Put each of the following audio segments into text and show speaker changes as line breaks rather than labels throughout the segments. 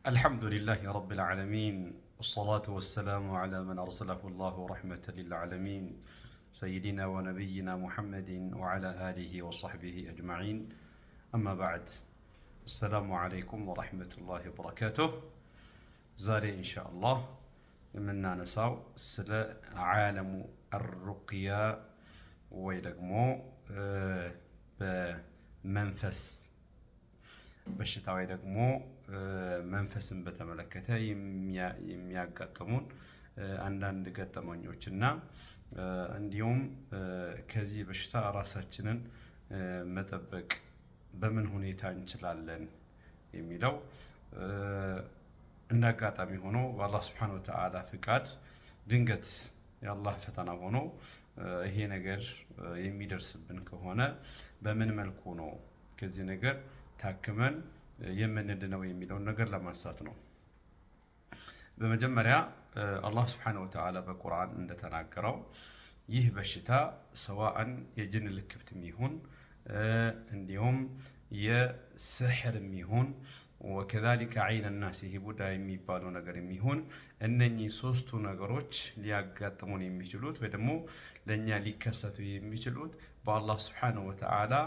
الحمد لله رب العالمين، والصلاة والسلام على من أرسله الله رحمة للعالمين، سيدنا ونبينا محمد وعلى آله وصحبه أجمعين، أما بعد، السلام عليكم ورحمة الله وبركاته። ዛሬ إن شاء الله የምናነሳው ስለ عالم الرقية ወይ ደግሞ በመንፈስ በሽታ ወይ ደግሞ መንፈስን በተመለከተ የሚያጋጥሙን አንዳንድ ገጠመኞች እና እንዲሁም ከዚህ በሽታ ራሳችንን መጠበቅ በምን ሁኔታ እንችላለን የሚለው፣ እንደ አጋጣሚ ሆኖ በአላህ سبحانه وتعالى ፍቃድ ድንገት የአላህ ፈተና ሆኖ ይሄ ነገር የሚደርስብን ከሆነ በምን መልኩ ነው ከዚህ ነገር ታክመን የምንድነው የሚለውን ነገር ለማንሳት ነው። በመጀመሪያ አላህ سبحانه وتعالى በቁርአን እንደተናገረው ይህ በሽታ سواء የጅን ልክፍትም ይሁን እንዲሁም የስሕርም ይሁን وكذلك عين الناس ይሄ ቡዳ የሚባለው ነገር የሚሆን፣ እነኚህ ሶስቱ ነገሮች ሊያጋጥሙን የሚችሉት ወይ ደግሞ ለእኛ ሊከሰቱ የሚችሉት በአላህ سبحانه وتعالى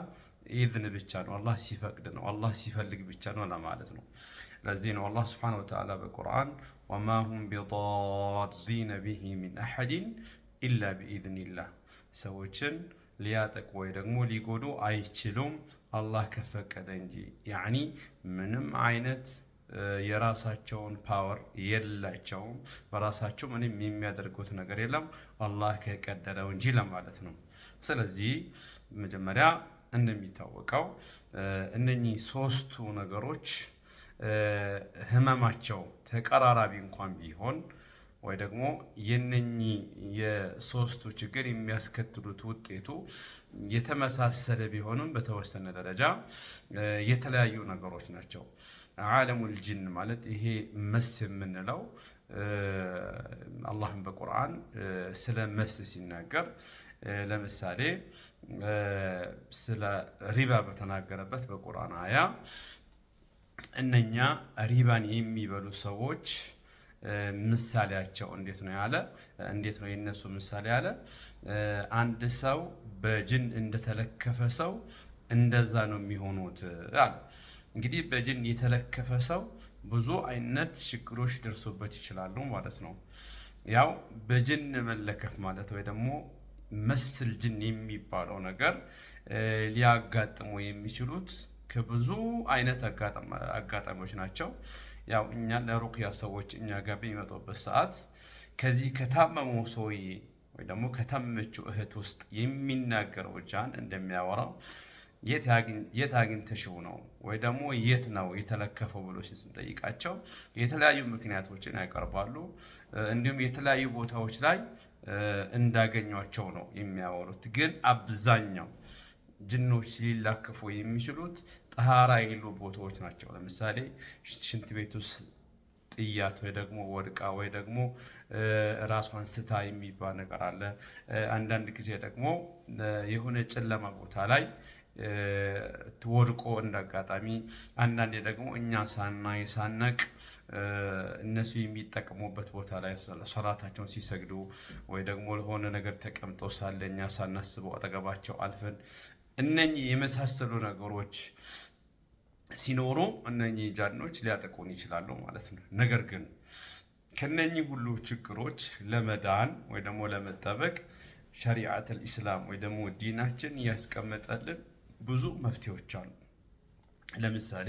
إذن ብቻ ነው። አላህ ሲፈቅድ ነው። አላህ ሲፈልግ ብቻ ነው ለማለት ነው። ለዚህ ነው አላህ سبحانه وتعالى በቁርአን وما هم بضارين به من أحد إلا بإذن الله፣ ሰዎችን ሊያጠቁ ወይ ደግሞ ሊጎዱ አይችሉም አላህ ከፈቀደ እንጂ። يعني ምንም አይነት የራሳቸውን power የላቸውም። በራሳቸው ምንም የሚያደርጉት ነገር የለም አላህ ከቀደረው እንጂ ለማለት ነው። ስለዚህ መጀመሪያ እንደሚታወቀው እነኚህ ሶስቱ ነገሮች ህመማቸው ተቀራራቢ እንኳን ቢሆን ወይ ደግሞ የነኚህ የሶስቱ ችግር የሚያስከትሉት ውጤቱ የተመሳሰለ ቢሆንም በተወሰነ ደረጃ የተለያዩ ነገሮች ናቸው። عالم الجن ማለት ይሄ مس የምንለው፣ አላህም በቁርአን ስለ مس ሲናገር ለምሳሌ ስለ ሪባ በተናገረበት በቁርአን አያ እነኛ ሪባን የሚበሉ ሰዎች ምሳሌያቸው እንዴት ነው ያለ? እንዴት ነው የነሱ ምሳሌ ያለ? አንድ ሰው በጅን እንደተለከፈ ሰው እንደዛ ነው የሚሆኑት አለ። እንግዲህ በጅን የተለከፈ ሰው ብዙ አይነት ችግሮች ደርሶበት ይችላሉ ማለት ነው። ያው በጅን መለከፍ ማለት ወይ ደግሞ مس الجن የሚባለው ነገር ሊያጋጥሙ የሚችሉት ከብዙ አይነት አጋጣሚዎች ናቸው። ያው እኛ ለሩቅያ ሰዎች እኛ ጋር በሚመጡበት ሰዓት ከዚህ ከታመመው ሰውዬ ወይ ደግሞ ከታመመችው እህት ውስጥ የሚናገረው ጃን እንደሚያወራው የት አግኝተሽው ነው ወይ ደግሞ የት ነው የተለከፈው ብሎ ስንጠይቃቸው የተለያዩ ምክንያቶችን ያቀርባሉ። እንዲሁም የተለያዩ ቦታዎች ላይ እንዳገኟቸው ነው የሚያወሩት። ግን አብዛኛው ጅኖች ሊላከፉ የሚችሉት ጠሃራ የሌሉ ቦታዎች ናቸው። ለምሳሌ ሽንት ቤት ውስጥ ጥያት ወይ ደግሞ ወድቃ ወይ ደግሞ ራሷን ስታ የሚባል ነገር አለ። አንዳንድ ጊዜ ደግሞ የሆነ ጨለማ ቦታ ላይ ወድቆ እንዳጋጣሚ፣ አንዳንዴ ደግሞ እኛ ሳናይ ሳናቅ እነሱ የሚጠቀሙበት ቦታ ላይ ሶላታቸውን ሲሰግዱ ወይ ደግሞ ለሆነ ነገር ተቀምጦ ሳለ እኛ ሳናስበው አጠገባቸው አልፈን፣ እነኚህ የመሳሰሉ ነገሮች ሲኖሩ እነኚህ ጃኖች ሊያጠቁን ይችላሉ ማለት ነው። ነገር ግን ከነኚህ ሁሉ ችግሮች ለመዳን ወይ ደግሞ ለመጠበቅ شريعة الإسلام ወይ ደግሞ ዲናችን ያስቀመጠልን ብዙ መፍትሄዎች አሉ። ለምሳሌ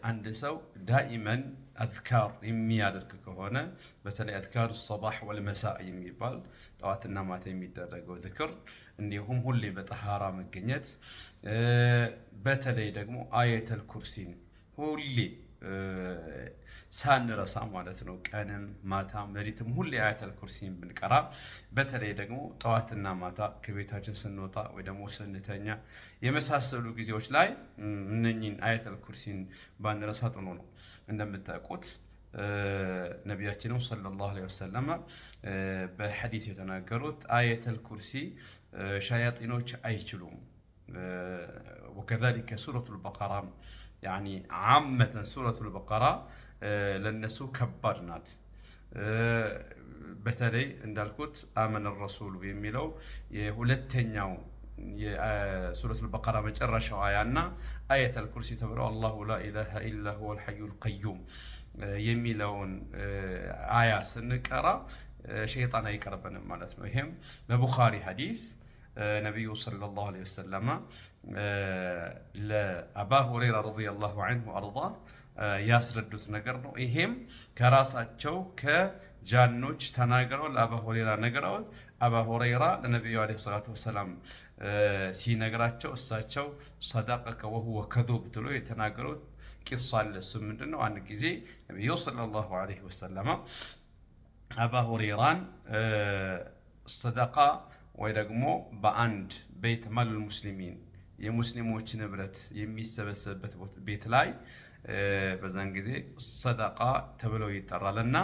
አንድ ሰው دائما أذكار የሚያደርግ ከሆነ፣ በተለይ أذكار الصباح والمساء የሚባል ጠዋትና ማታ የሚደረገው ዝክር፣ እንዲሁም ሁሌ በጠሃራ መገኘት፣ በተለይ ደግሞ آية الكرسي ን ሁሌ ሳንረሳ ማለት ነው። ቀንም ማታም ሌሊትም ሁሌ آية الكرسي ን ብንቀራ፣ በተለይ ደግሞ ጠዋትና ማታ ከቤታችን ስንወጣ ወይ ደግሞ ስንተኛ የመሳሰሉ ጊዜዎች ላይ እነኚህን آية الكرسي ን ባንረሳ ጥሩ ነው። እንደምታውቁት ነቢያችንም صلى الله عليه وسلم በሐዲስ የተናገሩት آية الكرسي ሸያጢኖች አይችሉም። وكذلك سورة البقرة يعني عامة ሱረቱል በቀራ ለነሱ ከባድ ናት። በተለይ እንዳልኩት آمن الرسول የሚለው የሁለተኛው የሱረቱል በቀራ መጨረሻው አያና آية الكرسي ተብለው الله لا إله إلا هو الحي القيوم የሚለውን አያ ስንቀራ ሸይጣን አይቀርበንም ማለት ነው። ይሄም በቡኻሪ ሐዲስ ነቢዩ صلى الله عليه وسلم ለአባ ሁረይራ رضي الله عنه وأرضاه ያስረዱት ነገር ነው። ይሄም ከራሳቸው ከጃኖች ተናግረው ለአባ ሁረይራ ነግረውት አባ ሁረይራ ለነቢዩ عليه الصلاة والسلام ሲነግራቸው እሳቸው صدقك وهو كذوب ብሎ የተናገሩት ቂሷ አለ። እሱ ምንድን ነው? አንድ ጊዜ ነቢዩ صلى الله عليه وسلم አባ ሁረይራን ሰደቃ ወይ ደግሞ በአንድ بيت مال المسلمين የሙስሊሞች ንብረት የሚሰበሰብበት ቤት ላይ በዛን ጊዜ ሰደቃ ተብለው ይጠራል እና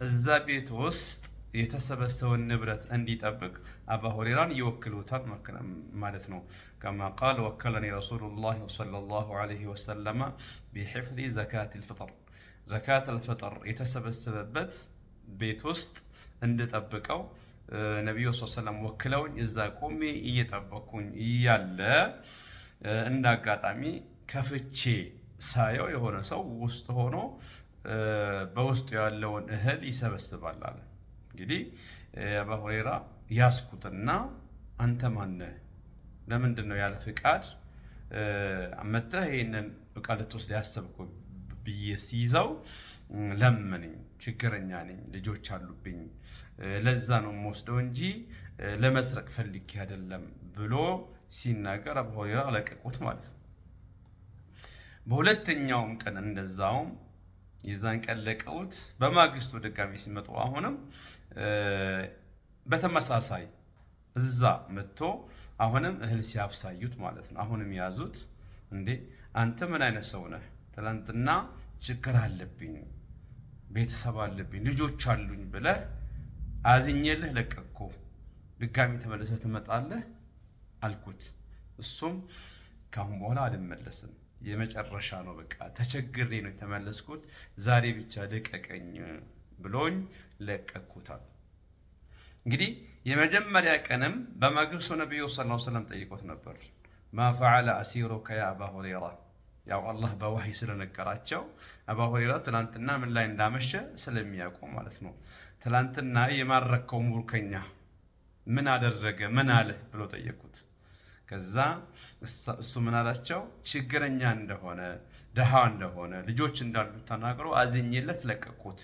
እዛ ቤት ውስጥ የተሰበሰበውን ንብረት እንዲጠብቅ አባ ሁረይራን ይወክሉታል ማለት ነው። كما قال وكلني رسول الله صلى الله عليه وسلم بحفظ زكاة الفطر زكاة الفطر የተሰበሰበበት ቤት ውስጥ እንድጠብቀው ነቢዩ ስ ሰለም ወክለውኝ እዛ ቆሜ እየጠበኩኝ እያለ እንደ አጋጣሚ ከፍቼ ሳየው የሆነ ሰው ውስጥ ሆኖ በውስጡ ያለውን እህል ይሰበስባል አለ። እንግዲህ አባ ሁረይራ ያስኩትና አንተ ማነህ? ለምንድን ነው ያለ ፍቃድ መተህ ይህንን እቃ ልትወስድ ያሰብኩ ብዬ ሲይዘው ለመነኝ። ችግረኛ ነኝ፣ ልጆች አሉብኝ፣ ለዛ ነው የምወስደው እንጂ ለመስረቅ ፈልጌ አይደለም ብሎ ሲናገር አቡ ሁረይራ ለቀቁት ማለት ነው። በሁለተኛውም ቀን እንደዛውም የዛን ቀን ለቀውት፣ በማግስቱ ድጋሚ ሲመጡ አሁንም በተመሳሳይ እዛ መጥቶ አሁንም እህል ሲያፍሳዩት ማለት ነው። አሁንም ያዙት። እንዴ አንተ ምን አይነት ሰው ነህ? ትላንትና ችግር አለብኝ፣ ቤተሰብ አለብኝ፣ ልጆች አሉኝ ብለህ አዝኜልህ ለቀቅኩ፣ ድጋሚ ተመልሰህ ትመጣለህ አልኩት። እሱም ካሁን በኋላ አልመለስም፣ የመጨረሻ ነው፣ በቃ ተቸግሬ ነው የተመለስኩት፣ ዛሬ ብቻ ልቀቀኝ ብሎኝ ለቀቅኩታል። እንግዲህ የመጀመሪያ ቀንም በማግስቱ ነቢዩ صلى الله عليه وسلم ጠይቆት ነበር። ما فعل أسيرك يا أبا هريرة። ያው አላህ በዋሂ ስለነገራቸው አባ ሁረይራ ትላንትና ምን ላይ እንዳመሸ ስለሚያውቁ ማለት ነው። ትላንትና የማረከው ሙርከኛ ምን አደረገ፣ ምን አለህ ብሎ ጠየቁት። ከዛ እሱ ምን አላቸው? ችግረኛ እንደሆነ፣ ድሃ እንደሆነ፣ ልጆች እንዳሉት ተናግሮ አዝኜለት ለቀቅኩት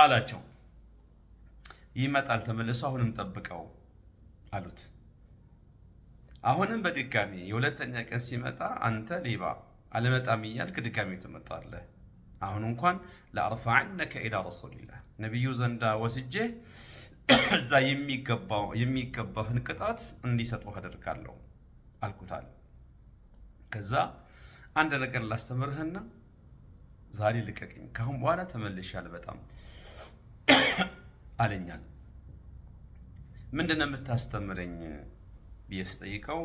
አላቸው። ይመጣል ተመልሶ፣ አሁንም ጠብቀው አሉት። አሁንም በድጋሚ የሁለተኛ ቀን ሲመጣ አንተ ሌባ አልመጣም እያልክ ድጋሚ ትመጣለህ። አሁን እንኳን لأرفعنك إلى رسول الله ነቢዩ ዘንዳ ወስጄ እዛ የሚገባህን ቅጣት እንዲሰጡ አደርጋለሁ አልኩታል። ከዛ አንድ ነገር ላስተምርህና ዛሬ ልቀቀኝ፣ ካሁን በኋላ ተመልሼ አልመጣም አለኛል። ምንድን ነው የምታስተምረኝ ብዬ ስጠይቀው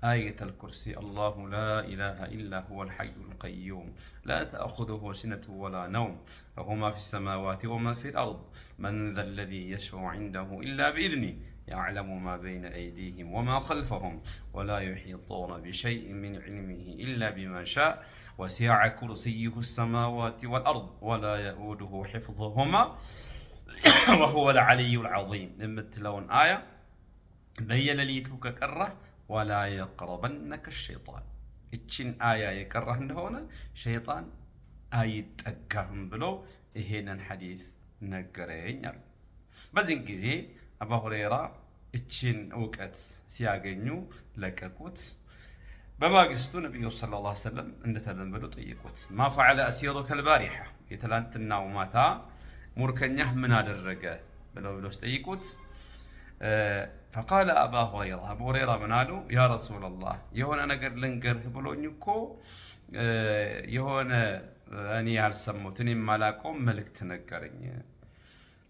آية الكرسي الله لا إله إلا هو الحي القيوم لا تأخذه سنة ولا نوم له ما في السماوات وما في الأرض من ذا الذي يشفع عنده إلا بإذنه يعلم ما بين أيديهم وما خلفهم ولا يحيطون بشيء من علمه إلا بما شاء وسع كرسيه السماوات والأرض ولا يؤوده حفظهما وهو العلي العظيم የምትለውን አያ በየሌሊቱ ከቀራህ ولا يقربنك الشيطان እችን አያ የቀራህ እንደሆነ ሸይጣን አይጠጋህም ብሎ ይሄንን ሐዲስ ነገረኝ አሉ። በዚህን ጊዜ አባ ሁረይራ እችን እውቀት ሲያገኙ ለቀቁት። በማግስቱ ነቢዩ صلى الله عليه وسلم እንደተለመደው ጠየቁት። ما فعل أسيرك البارحة የትላንትናው ማታ ሙርከኛህ ምን አደረገ ብለው ሲጠይቁት فقال أبا هريرة አቡ ሁረይራ ምን አሉ? يا رسول الله የሆነ ነገር ልንገርህ ብሎኝ እኮ የሆነ እኔ ያልሰማሁት እኔ የማላውቀው መልእክት ነገረኝ።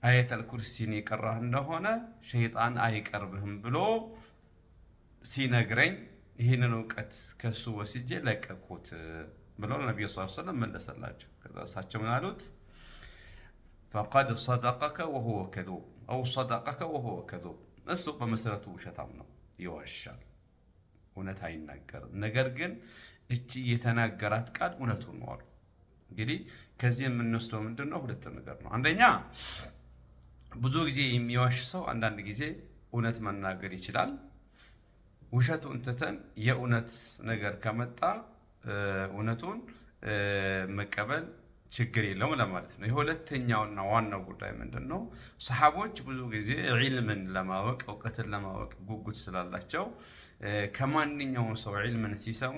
آية الكرسي ን የቀራህ እንደሆነ ሸይጣን አይቀርብህም ብሎ ሲነግረኝ ይህንን እውቀት ከሱ ወስጄ ለቀኩት ብለው ነቢዩ ስ ሰለም መለሰላቸው። ከዛ እሳቸው ምን አሉት? فقد صدقك وهو كذوب أو صدقك وهو كذوب፣ እሱ በመሰረቱ ውሸታም ነው፣ ይዋሻል፣ እውነት አይናገርም። ነገር ግን እቺ የተናገራት ቃል እውነቱን ነው አሉ። እንግዲህ ከዚህ የምንወስደው ምንድን ነው? ሁለት ነገር ነው። አንደኛ ብዙ ጊዜ የሚዋሽ ሰው አንዳንድ ጊዜ እውነት መናገር ይችላል። ውሸቱን ትተን የእውነት ነገር ከመጣ እውነቱን መቀበል ችግር የለውም ለማለት ነው። የሁለተኛውና ዋናው ጉዳይ ምንድን ነው? ሰሓቦች ብዙ ጊዜ ዒልምን ለማወቅ እውቀትን ለማወቅ ጉጉት ስላላቸው ከማንኛውም ሰው ዒልምን ሲሰሙ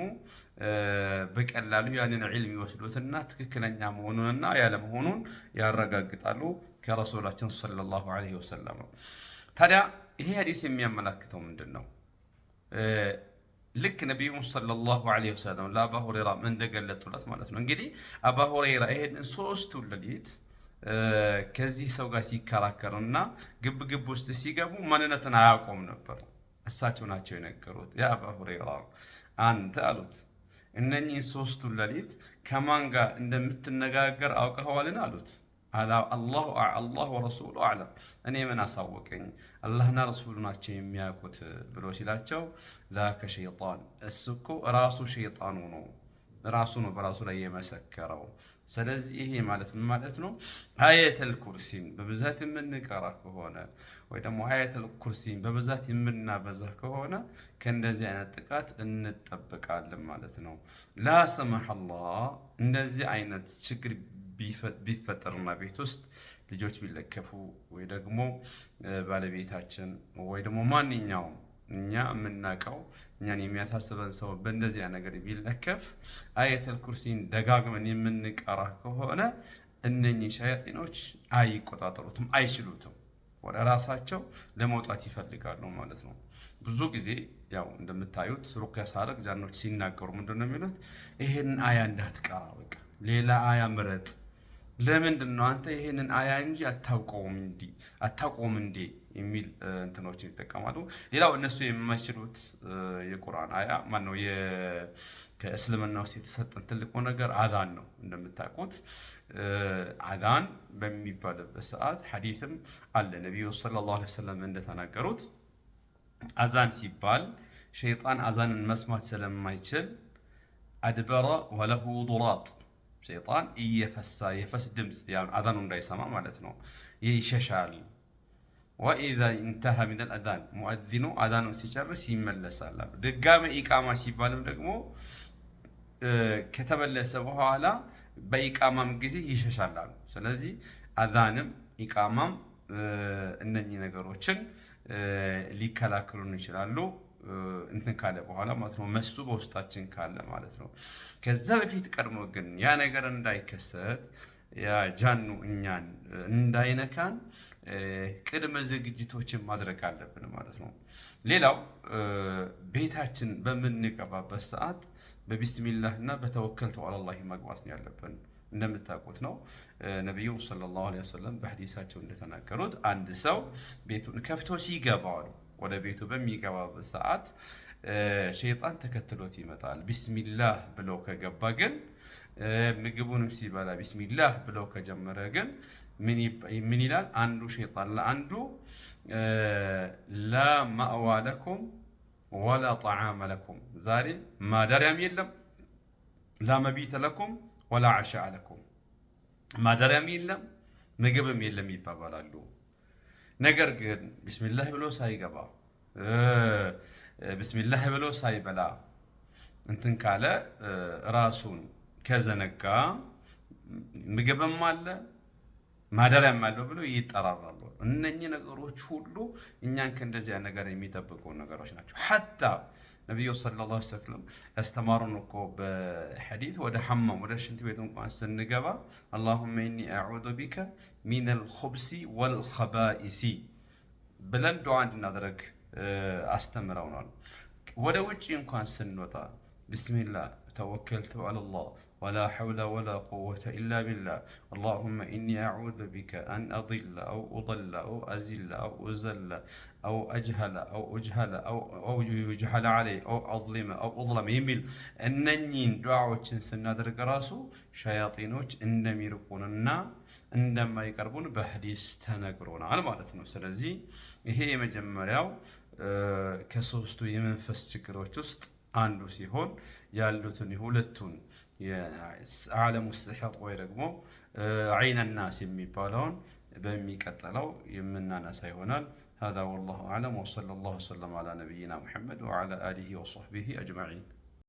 በቀላሉ ያንን ዒልም ይወስዱትና ትክክለኛ መሆኑንና ያለመሆኑን ያረጋግጣሉ ከረሱላችን ሰለላሁ ዐለይሂ ወሰለም ነው። ታዲያ ይሄ ሐዲስ የሚያመላክተው ምንድን ነው? ልክ ነቢዩ ሰለላሁ ዐለይሂ ወሰለም ለአባ ሁረይራ እንደገለጡለት ማለት ነው። እንግዲህ አባ ሁረይራ ይሄንን 3ቱን ሌሊት ከዚህ ሰው ጋር ሲከራከርና ግብግብ ውስጥ ሲገቡ ማንነትን አያውቁም ነበር። እሳቸው ናቸው የነገሩት። ያ አባ ሁረይራ አንተ አሉት፣ እነኚህ 3ቱን ሌሊት ከማን ጋር እንደምትነጋገር አውቀኸዋልን? አሉት። አላሁ ወረሱሉ አዕለም፣ እኔ ምን አሳወቀኝ፣ አላህና ረሱሉ ናቸው የሚያውቁት ብሎ ሲላቸው ዛከ ሸይጣን፣ እሱ እኮ ራሱ ሸይጣኑ ነው፣ ራሱ ነው በራሱ ላይ የመሰከረው። ስለዚህ ይሄ ማለት ምን ማለት ነው? አየተል ኩርሲን በብዛት የምንቀራ ከሆነ ወይ ደግሞ አየተል ኩርሲን በብዛት የምናበዛ ከሆነ ከእንደዚህ አይነት ጥቃት እንጠበቃለን ማለት ነው። ላ ሰማሕ አላህ እንደዚህ አይነት ችግር ቢፈጠርና ቤት ውስጥ ልጆች ቢለከፉ ወይ ደግሞ ባለቤታችን ወይ ደግሞ ማንኛውም እኛ የምናውቀው እኛን የሚያሳስበን ሰው በእንደዚያ ነገር ቢለከፍ አየተል ኩርሲን ደጋግመን የምንቀራ ከሆነ እነኚህ ሸያጢኖች አይቆጣጠሩትም፣ አይችሉትም። ወደ ራሳቸው ለመውጣት ይፈልጋሉ ማለት ነው። ብዙ ጊዜ ያው እንደምታዩት ሩቅያ ሳደርግ ጃኖች ሲናገሩ ምንድን ነው የሚሉት? ይሄንን አያ እንዳትቀራ፣ በቃ ሌላ አያ ምረጥ። ለምንድን ነው አንተ ይሄንን አያ እንጂ አታውቀውም እንዴ የሚል እንትኖችን ይጠቀማሉ። ሌላው እነሱ የማይችሉት የቁርአን አያ ማነው ከእስልምና ውስጥ የተሰጠን ትልቁ ነገር አዛን ነው። እንደምታውቁት አዛን በሚባልበት ሰዓት ሐዲስም አለ። ነቢዩ ሰለላሁ ዐለይሂ ወሰለም እንደተናገሩት አዛን ሲባል ሸይጣን አዛንን መስማት ስለማይችል አድበረ ወለሁ ዱራጥ፣ ሸይጣን እየፈሳ የፈስ ድምፅ አዛኑ እንዳይሰማ ማለት ነው ይሸሻል። ወኢዛ ኢንተሃ ሚነል አዛን፣ ሙአዚኑ አዛኑን ሲጨርስ ይመለሳል። ድጋሜ ኢቃማ ሲባልም ደግሞ ከተመለሰ በኋላ በኢቃማም ጊዜ ይሸሻል። ስለዚህ አዛንም ኢቃማም እነኚህ ነገሮችን ሊከላከሉን ይችላሉ። እንትን ካለ በኋላ ማለት ነው፣ መሱ በውስጣችን ካለ ማለት ነው። ከዛ በፊት ቀድሞ ግን ያ ነገር እንዳይከሰት ያ ጃኑ እኛን እንዳይነካን ቅድመ ዝግጅቶችን ማድረግ አለብን ማለት ነው። ሌላው ቤታችን በምንገባበት ሰዓት በቢስሚላህ እና በተወከልቱ ዐለላህ መግባት ነው ያለብን። እንደምታውቁት ነው ነቢዩ ሰለላሁ ዐለይሂ ወሰለም በሐዲሳቸው እንደተናገሩት አንድ ሰው ቤቱን ከፍቶ ሲገባ ወደ ቤቱ በሚገባበት ሰዓት ሸይጣን ተከትሎት ይመጣል። ቢስሚላህ ብሎ ከገባ ግን ምግቡንም ሲበላ ቢስሚላህ ብሎ ከጀመረ ግን ምን ይላል? አንዱ ሸይጣን ለአንዱ ላ ማእዋ ለኩም ወላ ጣዓመ ለኩም፣ ዛሬ ማደሪያም የለም፣ ላ መቢተ ለኩም ወላ ዓሻ ለኩም፣ ማደሪያም የለም ምግብም የለም ይባባላሉ። ነገር ግን ቢስሚላህ ብሎ ሳይገባ ቢስሚላህ ብሎ ሳይበላ እንትን ካለ ራሱን ከዘነጋ ምግብም አለ ማደሪያም አለው ብሎ ይጠራራሉ። እነኚህ ነገሮች ሁሉ እኛን ከእንደዚያ ነገር የሚጠብቁ ነገሮች ናቸው። ሐታ ነቢዩ ሰለላሁ ዐለይሂ ወሰለም ያስተማሩን እኮ በሐዲት ወደ ሐማም ወደ ሽንት ቤት እንኳን ስንገባ اللهم إني أعوذ بك من الخبث والخبائث ብለን ዱዓ እንድናደርግ አስተምረውናል። ወደ ውጭ እንኳን ስንወጣ بسم الله توكلت على الله ولا حول ولا قوة إلا بالله اللهم إني أعوذ بك أن أضل أو أضل أو أزل أو أزل أو أجهل أو أجهل أو يجهل علي أو أظلم أو أظلم የሚል እነኚህን ዱዓዎችን ስናደርግ ራሱ ሸያጢኖች እንደሚርቁንና እንደማይቀርቡን በሐዲስ ተነግሮናል ማለት ነው። ስለዚህ ይሄ የመጀመሪያው ከሶስቱ የመንፈስ ችግሮች ውስጥ አንዱ ሲሆን ያሉትን የሁለቱን የዓለሙ ስሕር ወይ ደግሞ ዐይነ ናስ የሚባለውን በሚቀጥለው የምናነሳ ይሆናል። هذا والله أعلم وصلى الله وسلم على نبينا محمد وعلى آله وصحبه أجمعين።